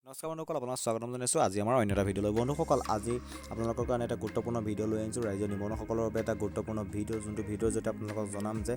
নমস্কাৰ বন্ধুসকল, আপোনাক স্বাগতম জনাইছোঁ আজি আমাৰ অন্য এটা ভিডিঅ'লৈ। বন্ধুসকল, আজি আপোনালোকৰ কাৰণে এটা গুৰুত্বপূৰ্ণ ভিডিঅ' লৈ আনিছোঁ। ৰাজ্যৰ নিবনুৱাসকলৰ বাবে এটা গুৰুত্বপূৰ্ণ ভিডিঅ', যোনটো ভিডিঅ'ৰ জৰিয়তে আপোনালোকক জনাম যে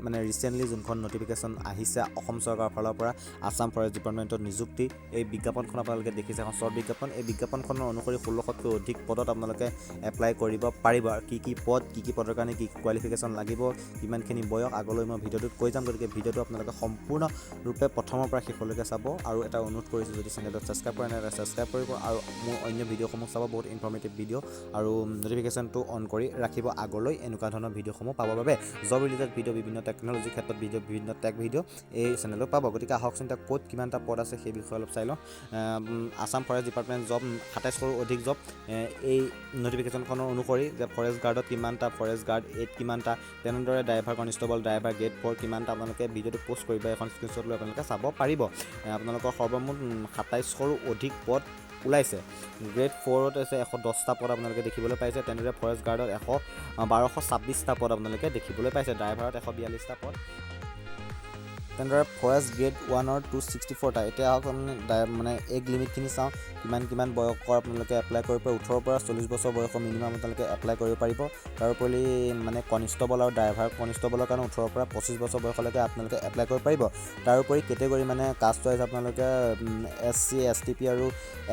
মানে ৰিচেণ্টলি যোনখন নটিফিকেশ্যন আহিছে অসম চৰকাৰৰ ফালৰ পৰা, আছাম ফৰেষ্ট ডিপাৰ্টমেণ্টত নিযুক্তি। এই বিজ্ঞাপনখন আপোনালোকে দেখিছে, এখন শ্বৰ্ট বিজ্ঞাপন। এই বিজ্ঞাপনখনৰ অনুসৰি 16শতকৈ অধিক পদত আপোনালোকে এপ্লাই কৰিব পাৰিব। আৰু কি কি পদ, কি কি পদৰ কাৰণে কি কি কোৱালিফিকেশ্যন লাগিব, কিমানখিনি বয়স, আগলৈ মই ভিডিঅ'টোত কৈ যাম। গতিকে ভিডিঅ'টো আপোনালোকে সম্পূৰ্ণৰূপে প্ৰথমৰ পৰা শেষলৈকে চাব। আৰু এটা অনুৰোধ কৰিছোঁ, যদি চেনেলটোত ছাবস্ক্ৰাইব কৰা নাই, ছাবস্ক্ৰাইব কৰিব আৰু মোৰ অন্য ভিডিঅ'সমূহ চাব, বহুত ইনফৰ্মেটিভ ভিডিঅ'। আৰু নটিফিকেশ্যনটো অন কৰি ৰাখিব আগলৈ এনেকুৱা ধৰণৰ ভিডিঅ'সমূহ পাবৰ বাবে। জব ৰিলেটেড ভিডিঅ', বিভিন্ন টেকন'লজিৰ ক্ষেত্ৰত ভিডিঅ', বিভিন্ন টেক ভিডিঅ' এই চেনেলত পাব। গতিকে আহকচোন, এতিয়া ক'ত কিমানটা পদ আছে সেই বিষয়ে অলপ চাই লওঁ। আছাম ফৰেষ্ট ডিপাৰ্টমেণ্ট জব, 27শৰো অধিক জব। এই নটিফিকেশ্যনখনৰ অনুসৰি যে ফৰেষ্ট গাৰ্ডত কিমানটা, ফৰেষ্ট গাৰ্ড 8 কিমানটা, তেনেদৰে driver constable, driver grade 4 কিমানটা, আপোনালোকে ভিডিঅ'টো প'ষ্ট কৰিব, এখন স্ক্ৰীনশ্বট লৈ আপোনালোকে চাব পাৰিব। আপোনালোকৰ সৰ্বমুঠ 27শৰো অধিক পদ ওলাইছে। গ্ৰেড 4ত আছে 110টা পদ আপোনালোকে দেখিবলৈ পাইছে। তেনেদৰে ফৰেষ্ট গাৰ্ডত 1226টা পদ আপোনালোকে দেখিবলৈ পাইছে। ড্ৰাইভাৰত 142টা পদ, তেনেদৰে ফৰেষ্ট গ্ৰেড 1ৰ 264টা। এতিয়া আহক আমি মানে এজ লিমিটখিনি চাওঁ, কিমান কিমান বয়সৰ আপোনালোকে এপ্লাই কৰিব পাৰিব। 18ৰ পৰা 40 বছৰ বয়সৰ মিনিমাম আপোনালোকে এপ্লাই কৰিব পাৰিব। তাৰোপৰি মানে কনিষ্টবল আৰু ড্ৰাইভাৰ কনিষ্টবলৰ কাৰণে 18ৰ পৰা 25 বছৰ বয়সলৈকে আপোনালোকে এপ্লাই কৰিব পাৰিব। তাৰোপৰি কেটেগৰী মানে কাষ্ট ৱাইজ আপোনালোকে S C, S T P আৰু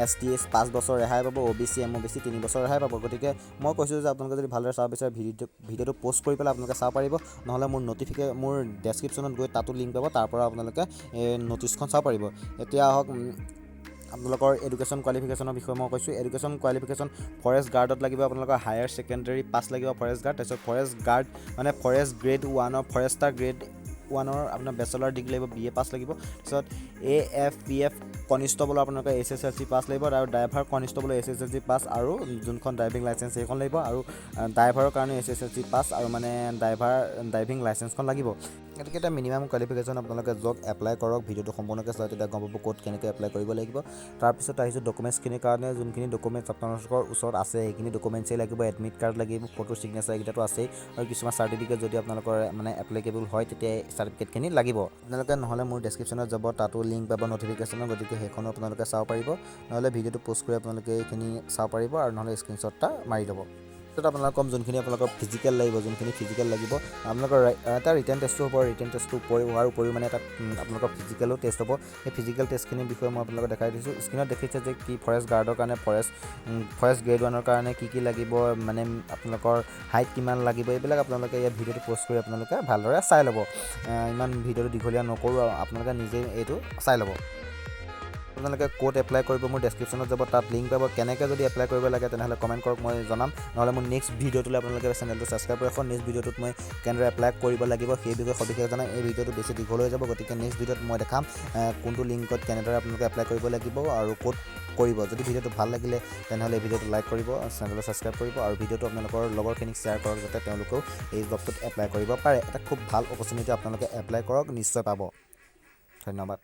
এছ টি এছ 5 বছৰ ৰেহাই পাব, অ' বি চি, এম অ' বি চি 3 বছৰ ৰেহাই পাব। গতিকে মই কৈছোঁ যে আপোনালোকে যদি ভালদৰে চাব বিচাৰে, ভিডিঅ'টো প'ষ্ট কৰি পেলাই আপোনালোকে চাব পাৰিব। নহ'লে মোৰ ডেছক্ৰিপশ্যনত গৈ তাতো লিংক পাব, তাৰ পৰা আপোনালোকে এই ন'টিছখন চাব পাৰিব। এতিয়া আহক, আপোনালোকৰ এডুকেশ্যন কোৱালিফিকেশ্যনৰ বিষয়ে মই কৈছোঁ। এডুকেশ্যন কোৱালিফিকেশ্যন ফৰেষ্ট গাৰ্ডত লাগিব আপোনালোকৰ হায়াৰ ছেকেণ্ডেৰী পাছ লাগিব ফৰেষ্ট গাৰ্ড। তাৰপিছত ফৰেষ্ট গাৰ্ড মানে ফৰেষ্ট গ্ৰেড 1ৰ, ফৰেষ্টাৰ গ্ৰেড 1ৰ আপোনাৰ বেচেলাৰ ডিগ্ৰী লাগিব, বি এ পাছ লাগিব। তাৰপিছত এ এফ পি এফ কনিষ্টবলৰ আপোনালোকে এইচএছএলচি পাছ লাগিব আৰু ড্ৰাইভাৰ কনিষ্টবলৰ এইচএছএলচি পাছ আৰু যোনখন ড্ৰাইভিং লাইচেঞ্চ সেইখন লাগিব আৰু ড্ৰাইভাৰৰ কাৰণে এইচএছএলচি পাছ আৰু মানে ড্ৰাইভিং লাইচেঞ্চখন লাগিব। গতিকে এটা মিনিমাম কোৱালিফিকেশ্যন। আপোনালোকে যাওক, এপ্লাই কৰক। ভিডিঅ'টো সম্পূৰ্ণকৈ চাই তেতিয়া গম পাব ক'ত কেনেকৈ এপ্লাই কৰিব লাগিব। তাৰপিছত আহিছোঁ ডকুমেণ্টছখিনিৰ কাৰণে। যোনখিনি ডকুমেণ্টছ আপোনালোকৰ ওচৰত আছে, সেইখিনি ডকুমেণ্টছেই লাগিব। এডমিট কাৰ্ড লাগিব, ফটো, ছিগনেচাৰ এইকেইটাতো আছেই আৰু কিছুমান চাৰ্টিফিকেট যদি আপোনালোকৰ মানে এপ্লিকেবল হয়, তেতিয়া এই চাৰ্টিফিকেটখিনি লাগিব আপোনালোকে। নহ'লে মোৰ ডেছক্ৰিপশ্যনত যাব, তাতো লিংক পাব নটিফিকেশ্যনৰ, গতিকে সেইখনো আপোনালোকে চাব পাৰিব। নহ'লে ভিডিঅ'টো প'ষ্ট কৰি আপোনালোকে এইখিনি চাব পাৰিব আৰু নহ'লে স্ক্ৰীনশ্বট এটা মাৰি ল'ব। তাৰপিছত আপোনালোকক ক'ম যোনখিনি আপোনালোকৰ ফিজিকেল লাগিব। যোনখিনি ফিজিকেল লাগিব আপোনালোকৰ, এটা ৰিটেন টেষ্টো হ'ব। ৰিটেন টেষ্টটো উপৰি হোৱাৰ উপৰিও মানে এটা আপোনালোকৰ ফিজিকেলো টেষ্ট হ'ব। সেই ফিজিকেল টেষ্টখিনিৰ বিষয়ে মই আপোনালোকক দেখাই দিছোঁ। স্ক্ৰীণত দেখিছে যে কি ফৰেষ্ট গাৰ্ডৰ কাৰণে, ফৰেষ্ট গ্ৰেড 1ৰ কাৰণে কি কি লাগিব, মানে আপোনালোকৰ হাইট কিমান লাগিব, এইবিলাক আপোনালোকে ইয়াত ভিডিঅ'টো প'ষ্ট কৰি আপোনালোকে ভালদৰে চাই ল'ব। ইমান ভিডিঅ'টো দীঘলীয়া নকৰোঁ আৰু আপোনালোকে নিজেই এইটো চাই ল'ব। আপোনালোকে ক'ত এপ্লাই কৰিব, মোৰ ডেছক্ৰিপশ্যনত যাব, তাত লিংক পাব। কেনেকৈ যদি এপ্লাই কৰিব লাগে, তেনেহ'লে কমেণ্ট কৰক, মই জনাম। নহ'লে মোৰ নেক্সট ভিডিঅ'টোলৈ আপোনালোকে চেনেলটো ছাবস্ক্ৰাইব কৰি ৰাখক। নেক্সট ভিডিঅ'টোত মই কেনেদৰে এপ্লাই কৰিব লাগিব সেই বিষয়ে সবিশেষ জনাম। এই ভিডিঅ'টো বেছি দীঘল হৈ যাব, গতিকে নেক্সট ভিডিঅ'ত মই দেখাম কোনটো লিংকত কেনেদৰে আপোনালোকে এপ্লাই কৰিব লাগিব আৰু ক'ত কৰিব। যদি ভিডিঅ'টো ভাল লাগিলে, তেনেহ'লে এই ভিডিঅ'টো লাইক কৰিব, চেনেলটো ছাবস্ক্ৰাইব কৰিব আৰু ভিডিঅ'টো আপোনালোকৰ লগৰখিনিক শ্বেয়াৰ কৰক, যাতে তেওঁলোকেও এই জবটোত এপ্লাই কৰিব পাৰে। এটা খুব ভাল অপৰচুনিটি, আপোনালোকে এপ্লাই কৰক, নিশ্চয় পাব। ধন্যবাদ।